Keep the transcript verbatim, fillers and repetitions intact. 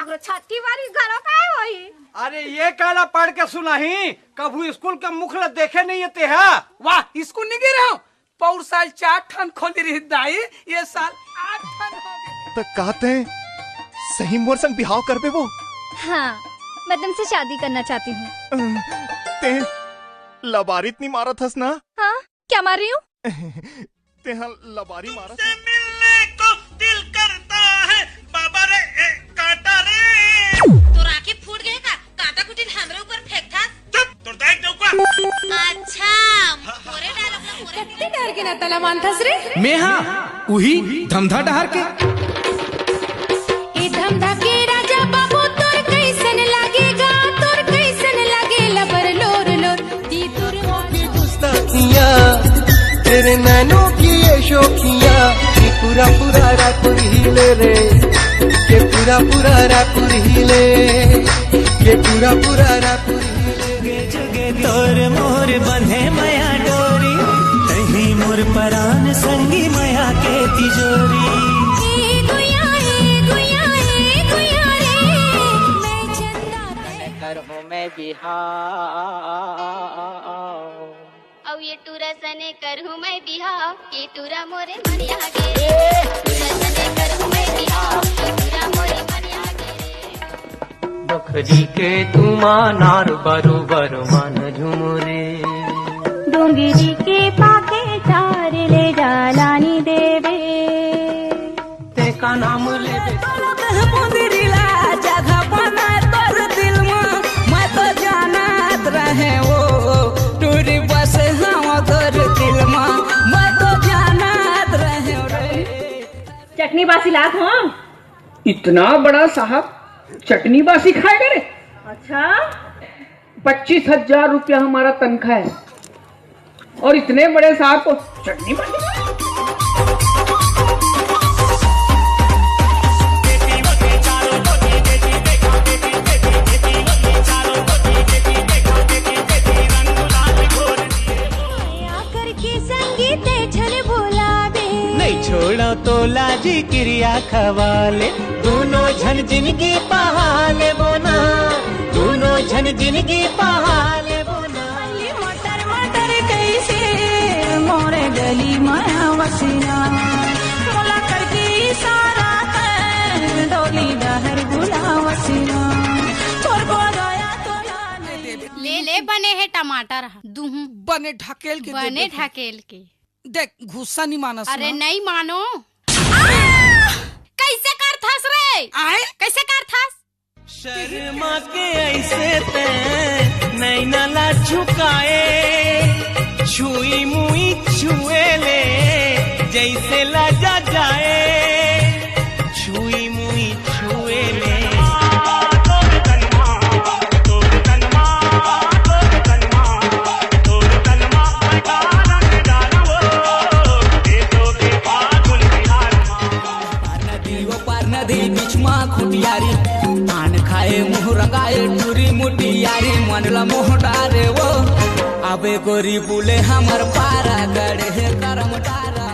छट्ठी बारी घरो काहे होई? अरे ये काला पढ़ के सुनाही, कभू स्कूल के मुख ल देखे नहीं है तेहा। वाह, स्कूल नहीं गे रहो। पौर साल चार ठन खोली रही दाई, ये साल आठ ठन हो गए। त का तैं सही मोर संग बिहाव करबे वो? हाँ, मैं तुमसे शादी करना चाहती हूँ। अ, तैं लबारी त नइ मारत हस ना? हाँ, क्या मार रही हूँ? तैं हा लबारी मारत हस। मिलने को दिल करता है, बाबा रे, ए, कांटा रे। तोर आँखी फूट गे का? कांटा कुटी ल हमरे ऊपर फेंकथस? चुप, तोर दाई के डउका। अच्छा, मोरे डायलॉग ला मोरे कत्ते डर के ना तला मानथस रे। मैं हा उही धमधा डहर के। ए धमधा के राजा बाबू, तोर कैसन लागेगा, तोर कैसन लागे लबर लोर लोर। दी तोर की गुस्ताखियाँ, तेरे नैनों की ये शोखियाँ, कि पूरा पूरा रायपुर हिले रे, कि पूरा पूरा रायपुर हिले, कि पूरा पूरा रायपुर हिले। जुगे जुगे तोर मोर बंधे मया डोरी, तहीं मोर परान संगी मया के तिजोरी। ए गुया, ए गुया, ए गुया रे, मैं चंदा करहूँ मैं बिहाव। अउ ये टूरा सने करहूँ मैं बिहाव, ये टूरा मोरे मरिया गे रे। टूरा सने करहूँ मैं बिहाव, ये टूरा मोरे मरिया गे रे। बखरी के तुमा नार बरोबर मन झुमुरे। डोंगरी के पाके चार ले जालानी देवे। तेका नाम लेबे। तोर देह मुंदरी ला जगह बना तोर दिल में, मैं तो जानत रहे वो टूरी बस हम तोर दिल में, मैं तो जानत रहे रे। चटनी बासी लात हो। इतना बड़ा साहब चटनी बासी खाएगा रे? अच्छा। पच्चीस हजार रुपया हमारा तनख्वाह है और इतने बड़े साहब को चटनी बासी। आकर के संगीत छन बोलावे। नहीं छोड़ा तो लाजी किरिया खवाले, दोनों झन जिंदगी पहाले बोना, दोनों झन जिंदगी पहाले बोना। मटर मटर कैसे मोरे गली माया वसीना, मोला करके इशारा कर डोली डहर बुला वसीना। तोर को गया तोला नहीं। ले ले बने हे टमाटर ह, दुहू। बने ढकेल के बने देबे। ढकेल के। देख, गुस्सा नहीं मानस अरे ना। नहीं मानो। आ! कैसे करथस रे? आए? कैसे करथस? शर्मा के ऐसे ते नैना ला झुकाए, छुई मुई छुए ले, जैसे लजा जाए, छुई मुई छुए ले। पार नदी, ओ पार नदी, बीच मा खुटियारी, पान खाए, मुँह रंगाए, टूरी मुटियारी, मन ला मोह डारे वो। अबे गोरी बुले हमर पारा गढ़े करम डारा।